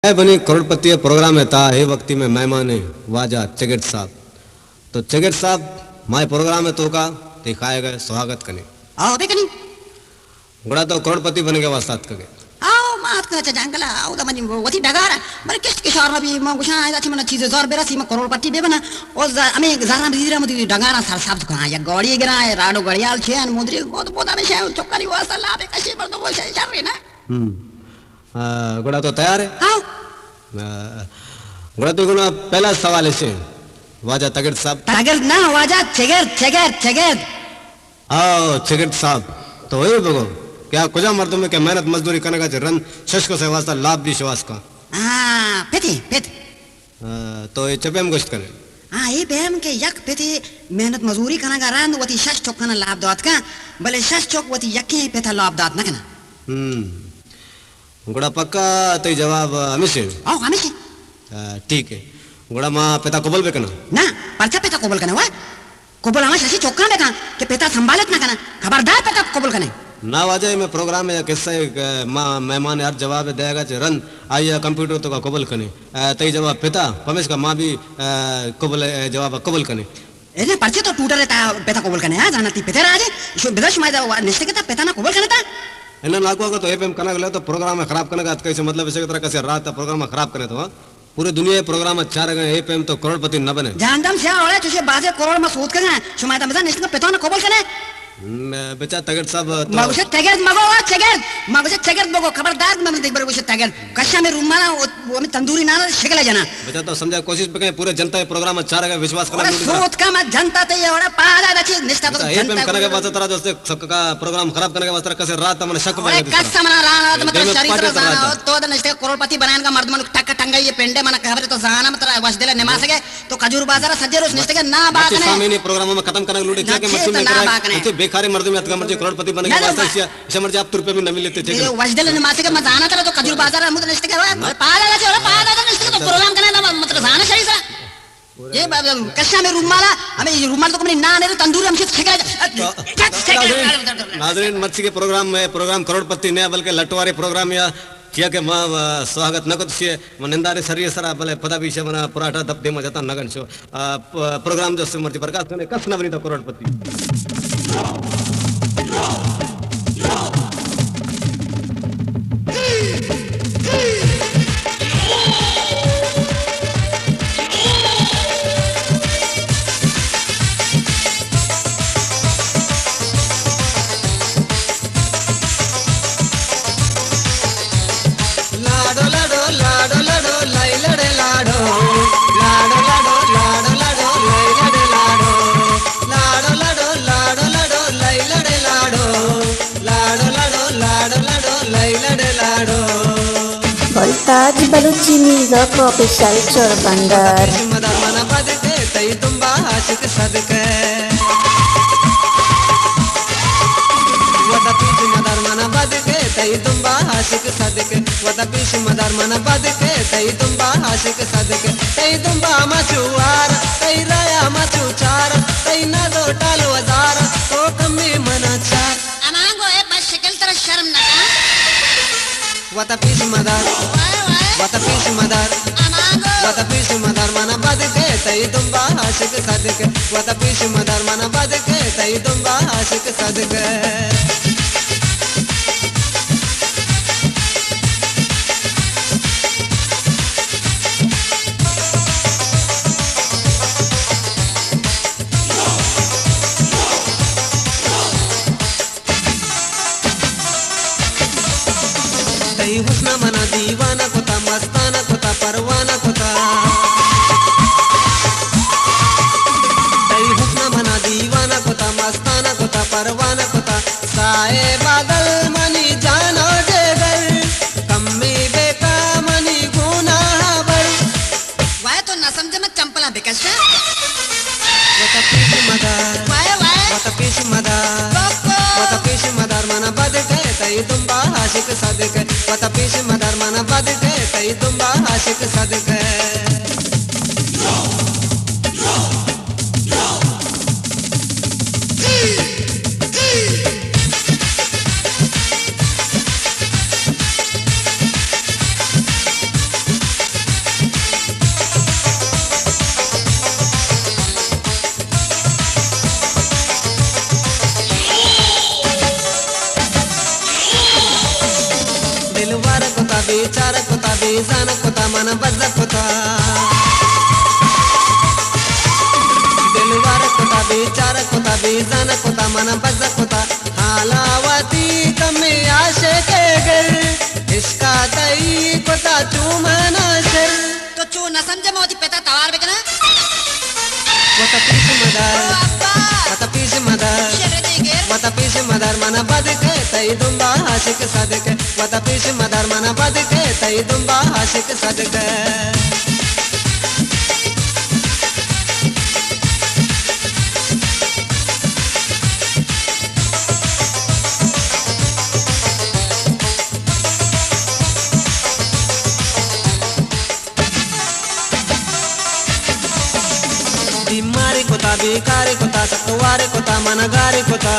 اے بنی کروڑپتی ءِ پروگرام ءِ تہا اے وقتی مئے مہمان ایں واجہ چگرد صاحب۔ تو چگرد صاحب، مئے پروگرام ءِ توکا تئی کائیگ ءِ سواگت کنیں۔ آؤ بکنی۔ گڑا تو کروڑپتی بنگ ءِ واسطہ اتکگ ئے؟ آؤ، ما اتکگ چہ جنگل ءَ، اودا منی وتی ڈگار ءَ، بلے کشت کشار نہ بی، ما گوشاں ادا چہ من چیزے زر برسی، ما کروڑپتی بہ بناں۔ او ز-، ہمے زراں بزیراں وتی ڈگاراں سرسبز کناں، یک گاڑی گراں، راڈ و گڑیال چیاں، مدری گود بود ہمیشہ چکانی واسطہ لاپے کشی مردم وش شر نہ۔ ہم۔ آ، گڑا تو تیار ئے؟ ہاں۔ آ، گڑا تو گڑا پہلا سوال ایش ایں، واجہ تگرد صاحب۔ تگرد نہ، واجہ چگرد، چگرد، چگرد۔ آ، چگرد صاحب، تو اے بگو کہ آ کجا مردم ایں کہ محنت مزدوری کنگا چہ رند شش کس ءِ واسطہ لاپ بی شواز کاں؟ ہاں، پتی، پت۔ آ، تو اے چہ پیم گوشت کنے؟ ہاں، اے پیم کہ یک پتے محنت مزوری کنگا رند وتی شش چکانا لاپ دات کن، بلے شش چک وتی یکیں پتا لاپ دات نہ کناں۔ ہم۔ گڑا پکا تئی جواب ہمیش ایں؟ او، ہمیش ایں۔ آ، ٹھیک ہے۔ گڑا ما پتا قبول بکناں؟ نہ، پرچا پتا قبول کناں وا؟ قبول ہما ششی چکاں بکن کہ پتا سنبھالت نہ کناں۔ خبردار پتا قبول کنے۔ نا واجہ، اے مئے پروگرام ءِ یک حصہ ایں، ما مہمان ءِ ہر جواب ءِ دئیگا چہ رند آئی ءَ کمپیوٹر ءِ توکا قبول کنیں۔ آ، تئی جواب پتا، پمیشکا ما بھی، آ، قبول، آ، جواب ءَ قبول کنیں۔ اے نہ، پرچے تو ٹوٹر ءِ تہا پتا قبول کنے، ہاں، زاناں تئی پتے راج ایں، شو-، بزاں شما ادا وا-، نشتگ ات، پتا نہ قبول کنت؟ اے نہ، ناکو، اگر تو اے پیم کنگ لوٹ ئے تو پروگرام ءِ خراب کنگ ءَ اتکگ ئے، ایشی مطلب ایش ایں کہ ترا کسے راہ ءِ تہا پروگرام ءَ خراب کنئے تو، ہاں؟ پورے دنیا ءِ پروگرام ءَ چارگ ءَ ایں، اے پیم تو کروڑپتی نہ بنے۔ جہندم سیاہ اوڑے، چوشیں بازیں کروڑ ما سوتکگ ایں، شما ادا بزاں نشتگ ات، پتا نہ قبول کنے؟ م-، بچا تگرد صاحب، تو ما گوشے تگرد مگو، وا چگرد، ما گوشے چگرد مگو، خبردار من دگہ بر گوشے تگرد۔ کشاں ہمے رومالاں، او، او ہمے تندوری نان ءِ شکل ءَ جناں۔ بچا تو سمجھا کوشش بکن، پورے جنتا اے پروگرام ءَ چارگ ءَ، وشواس کنگ لوٹی۔ سوتکا ما جنتا تئی اوڑا پادا دچی نشتا تو بچا، اے پیم جنتا کنگ ءِ واسطہ ترا دوست سکا پروگرام خراب کنگ ءِ واسطہ کسے راہ ءَ تہا من شک اوڑے بارے کس من راہ ءَ تہا، مطلب شریف سرا زاناں، تو ادا نشتگ ئے کروڑپتی بنائینگا مردم ٹک ٹنگا، اے پنڈے من خبر تو زاناں، مطلب وش دل نماسگ ئے۔ تو کھجور بازار ءَ سجے روچ نشتگ ئے، نا باکنے۔ سامعین، اے پروگرام ءَ ما ختم کنگ لوٹیں، چیا کہ مرچی مئے کرا انچیں بیکاریں مردمے اتکگ، مرچی کروڑپتی بنگ ءِ واسطہ، ایشی ءَ مرچی ہپت روپے بھی نہ ملیت، چیا کہ وشدل نماسگ ئے، ما زاناں ترا تو کھجور بازار ءَ ہمود نشتگ ئے، پادا چہ، پادا چہ نشتگ ئے، تو پروگرام کنئے، مطلب زاناں شری سرا۔ اے با-، کشاں ہمے رومال ءَ، ہمے رومال تو منی نان ءِ تندور ءَ ہمشی شکل۔ ناظرین، مرچی کہ پروگرام، مئے پروگرام کروڑپتی نہ بلکہ لٹوارے پروگرام یا چیا کہ ما، آ، سواگت نہ کت شے، من نندارے سری سرا، بلے پدا بھی شے منا پراٹا دپ دیما جتا نگن شو۔ آ، پ-، پروگرام جو سے مرچی برکات کنے، کس نہ بنی تو کروڑپتی۔ بلتاج بلوچی میوزک آفیشل چوربندر۔ امانگو، اے بد شکل، ترا شرم نہ کن؟ وت پیش مدار، وائے وائے۔ وت پیش مدار، امانگو۔ وت پیش مدار، من بد کے تئی دمبا عاشق صدقے۔ وت پیش مدار، من بد کے تئی دمبا عاشق صدقے۔ تئی حسن منا دیوانہ کتا، مستانہ کتا، پروانہ کتا۔ تئی حسن منا دیوانہ کتا، مستانہ کتا، پروانہ کتا۔ سائے بادل منی جان و جگر، کمی بیکا منی گونا بر۔ وائے تو نہ سمجھے، من چمپلاں بکشاں۔ وت پیش مدار۔ وائے وائے۔ وت پیش مدار۔ کوکو۔ وت پیش مدار، من بد کے تئی دمبا عاشق صدقے۔ وت پیش مدار، من بد کے تئی دمبا عاشق صدقے۔ بیزان کتا من بز کتا، دلوار کتا، بیچار کتا، بیزان کتا من بز کتا، حالا وتی کمیں عاشق گر، عشقا تئی کتا چو منا شر۔ تو چو نہ سمجھے، من وتی پتا توار بکناں۔ وتا پیش مدار، او ابا! وتا پیش مدار، شر دے گر۔ وتا پیش مدار، منا بد کے تئی دمبا عاشق صدقے۔ وتا پیش مدار، منا بد کے تئی دمبا عاشق صدقے۔ بیمار کتا، بیکار کتا، سکوار کتا، من گار کتا۔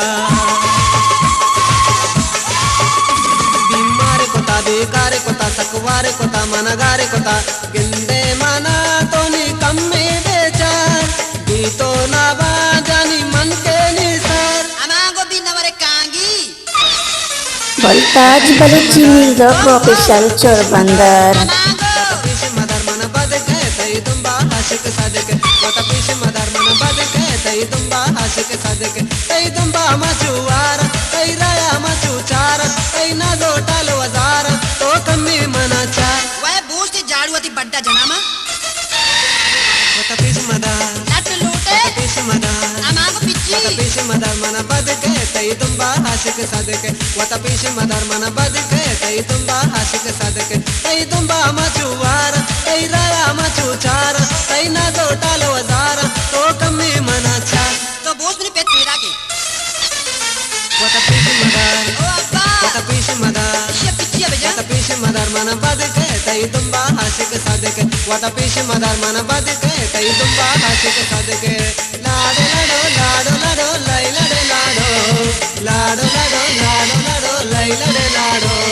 بیمار کتا، بیکار کتا، سکوار کتا، من گار کتا۔ گندے منا تو نی کمے بیچار، بی تو نابا جانی من کے نثار۔ اما گو بی نور کانگی۔ بلتاج بلوچی میوزک آفیشل چوربندر۔ وتا پیش مدار، من بد کے تئی دمبا عاشق صدقے۔ وتا پیش مدار، من بد کے تئی دمبا عاشق صدقے۔ تئی دمبا ما چوار، تئی رایا ما چوچار، تئی نازو ٹال وزار، تو کمی منا چار۔ وے بوشت جاڑو وتی بڈا جناما۔ وتا پیش مدار۔ لٹ لوٹے۔ وتا پیش مدار۔ امانگو پچی۔ وتا پیش مدار، منا بد کے تئی دمبا عاشق صدقے۔ وتا پیش مدار، منا بد کے تئی دمبا عاشق صدقے۔ تئی دمبا ما چوار، تئی رایا ما چوچار، تئی نازو ٹال وزار، تو کمی منا چار۔ تو بوس منی پت پیرا کے۔ وتا پیش مدار۔ او ابا۔ وتا پیش مدار۔ ایشی پچی بجا۔ وتا پیش مدار، منا بد کے تئی دمبا عاشق صدقے۔ وتا پیش مدار، منا بد کے تئی دمبا عاشق صدقے۔ لاڈو لاڈو لاڈو لاڈو، لئی لاڈو لاڈو۔ لاڈو لاڈو لاڈو لاڈو، لئی لاڈو لاڈو۔